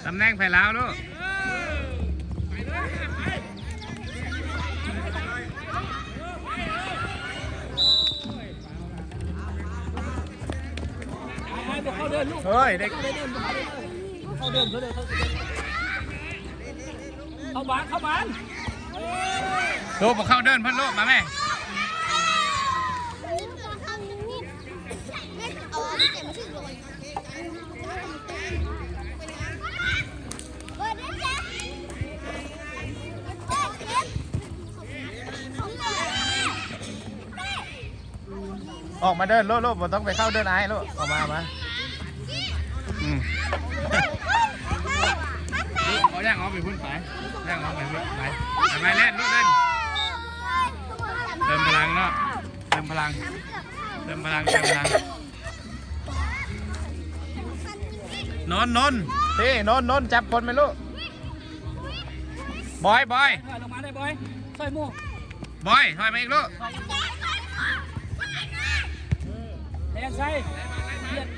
ຕຳແໜ່ງໃຜລາວລູກ? ເຮີ້ຍ ເດັກ ເຂົ້າບານ ເຂົ້າບານ ໂຕບໍ່ເຂົ້າເດີນເພິ່ນລູກ ມາແມ່. ອອກມາເດີນໂລດ ໂລດ ບໍ່ຕ້ອງໄປເຂົ້າເດີນອ້າຍໂລດ ອອກມາ ອອກມາ. ອືມ ເອົາແລ່ນອອກໄປພຸ້ນ ໄປ ແລ່ນອອກໄປພຸ້ນ ໄປ ໄປ ໄປ ແລ່ນໂລດ ແລ່ນ. ເຕີມພະລັງເນາະ ເຕີມພະລັງ ເຕີມພະລັງ ເຕີມພະລັງ. ນົນ ນົນ ເອີ ນົນ ນົນ ຈັບຄົນໄປລູກ. ບອຍ ບອຍ ຖອຍລົງມາໄດ້ ບອຍ ຊ່ອຍໝູ່. ບອຍ ຖອຍມາອີກລູກ. ແລ່ນໃສ່ ຫຽດ.